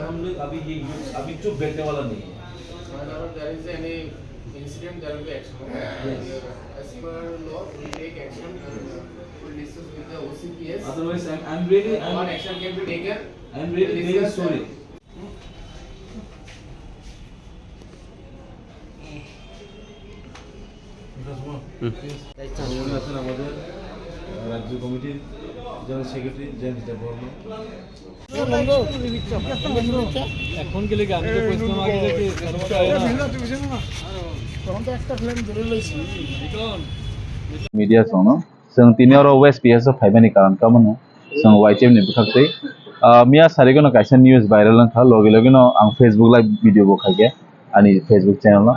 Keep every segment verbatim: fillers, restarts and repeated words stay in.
हम लोग अभी ये यूथ अभी चुप बैठने वाला नहीं है। Whenever there is any incident, there will be action. Yes. As per law, we take action. We'll discuss with the O C P S. Otherwise, I'm, I'm really, I'm, what action can be taken, I'm really we'll very discuss sorry. উনি আছেন আমাদের, আহ, রাজ্য কমিটির general secretary James Debbarma. এখন গেলে কি আমি তো কইছিলাম আগে যে কি, Media sono. Seng tini oro West P S o phaimani karon kamono. Seng Y T F ni bwkhak tei, ah, miya sarigano kaisa news viral wngkha, logi logi no ang Facebook live video bo khaikhe ani Facebook channel o.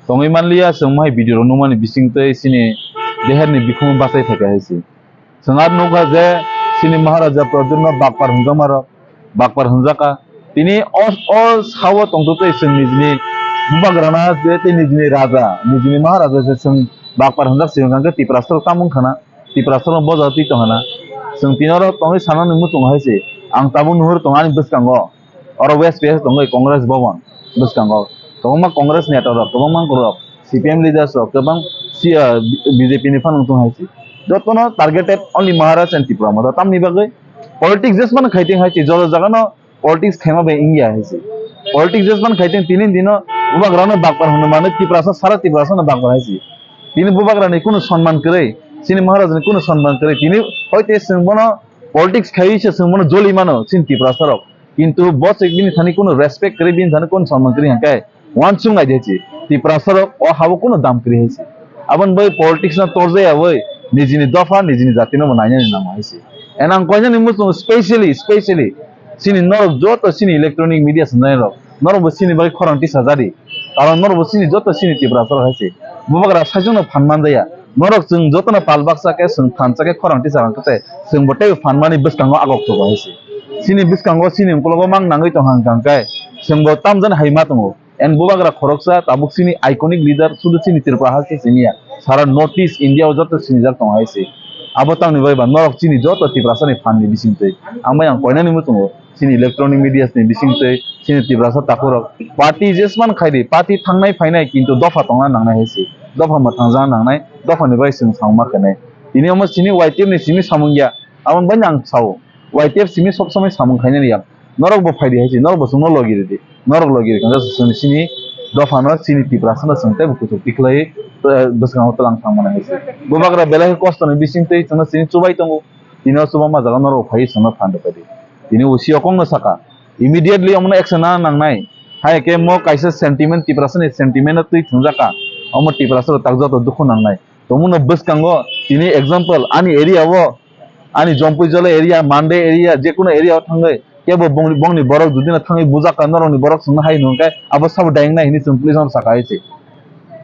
Tongwi manliya, seng mohai video rok nukmani bising tei chini deher ni bikhung bachai phaikha hai se. Seng ar nukha je chini Maharaja Pradyut no bakpar hwnjakma rok, bakpar hwnjakha. Tini o, o sao tongtwtwi seng nijini bubagrana je tei nijini raja, nijini Maharaja je seng bakpar hwnjak se hwnkha khe Tiprasa rok tamo wngkhana. Tiprasa rok boja twi tongkhana. Seng tini oro tongwi sanani muchungo hai se. Ang tabuk nuhur tongo ani bwskango. Oro West P S tongwi Congress Bhavan bwskango. Kwbangma Congress neta rok, kwbangma rok, C P M leaders rok, kwbang si, ah, B J P ni phano wngtong hai se. Jotono targeted only Maharaj and Tipra Motha. Tamni bagwi politics jesmano khai tong hai se. Joto jagano politics khaima bai wngya hai se. Politics jesmano khai tong tini dino bubagrano bakpar hwnwi mano Tiprasa, sara Tiprasano bakpar hai se. Tini bubagrani kunu sonman kwrwi, chini Maharajani kunu sonman kwrwi. Tini hoite chwng bono politics khaiwi se chwng bono joli mano chini Tiprasa rok. Kintu bo se bini thani kunu respect kwrwi, bini thani kunu sonman kwrwi hwnkhe uansuk nai di hai se. Tiprasa rok o habo kunu dam kwrwi hai se. Aboni bai politics no torjaya bai nijini dopha, nijini jati no bo nainani nango hai se. And ang koinani muchungo specially, specially chini norok joto chini electronic media swngjani rok, norok bo chini bagwi khorang tisa jadi. Karon norok bo chini joto chini Tiprasa rok hai se. Bubagra saichung no phan manjaya. Norok chwng joto no pal baksa khe chwng phan cha khe khorang tisa rang khe chwng bo tei phan mani bwskango agok thugo hai se. Chini bwskango chini ukologo mang nangwi tong hang kang khe chwng bo tamjani hai ma tongo. And bubagra khoroksa tabuk chini iconic leader sudu chini Tripura ha se siniya. Sara North East India o joto sinijak tongo hai se. Abo tamni bagwi ba norok chini joto Tiprasa ni phan ni bising twi. Ang bai ang koinani muchungo chini electronic media ni bising twi chini Tiprasa takhurok party jesman khai di, party thangnai phainai kintu dopha tongna nangnai hai se. Dopha mwthang jana nangnai, dopha ni bagwi chwng samung ma khainai. Tini omo chini Y T F ni simi samung ya, aboni bai ang sao. Y T F simi sob somoi samung khainani ya. Norok bo phai di hai se, norok bo chwngno logi rw di. Norok logi rw khe chwng chini dopha no chini Tiprasa no chwng tei bo kuchuk tikhlai, eh, bwskango twlang thang mano hai se. Bubagra belai khe kosto ni bising twi chwngno chini chubai tongo. Tini o chuba ma jaga norok phai chwngno phan rw phai di. Tini O C o kok no saka. Immediately omo no action na nangnai. Hai khe mo kaisa sentiment, Tiprasa ni sentiment no twi thwngjak kha. Omo Tiprasa rok tak joto dukhu nangnai. Tongmung no bwskango tini example ani area o, ani Jompui Jala area, Mande area, jekunu area o thangwi kebo bongni, bongni borok jodi no thangwi bujak ka norokni borok chwngno hai hwnwi khe abo sabo dayeng nai hwnwi chwng police no saka hai se.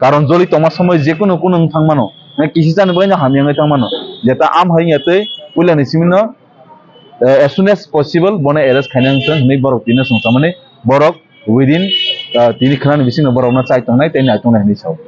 Karon joli tongma somoi jekunu kunu wng thang mano, na kisi chani bagwi no hamya wngwi thang mano. Jeta am hai wngya twi puila ni simi no, eh, as soon as possible bono arrest khaina wng thung hwnwi borok tini swng samani borok within, ah, tini khwnani bisingo borokno chai tongnai tei nai tongnai hinwi sao.